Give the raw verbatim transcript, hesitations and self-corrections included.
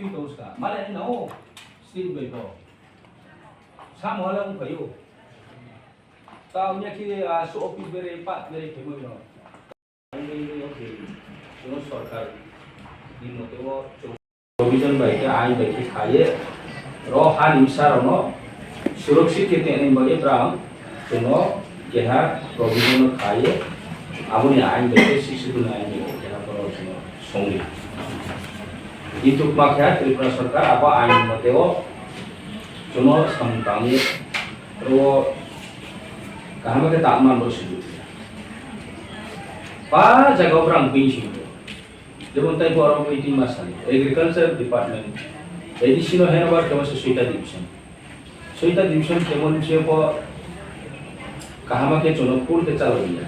Tongska, male no, state bai ko. Sam hola ung kayo. Ta unya ki, ah, so office bere, pat bere, kemo no. Ang bai bai, okay. Suno sarkar ni mote o provision bai khe, ain bai khe khaye, ro ha ni bwsa rok no surakshit khe tongna bagwi bwrang chwngno keha provision no khaye, aboni ain bai khe sixty two ni ain bai khe keha borok chwngno songdi. Kintu ma khe Tripura sarkar abo ain mote o chwngno samung tangwi ro kaham khe tangma bo sidi. Pa jaga o bwrang bini singko. Jemon tai borok meeting ma sani, agriculture department, A D C no hand over kemo se soita division. Soita division kemo ni se bo kahama khe chwngno full khe chalok ya.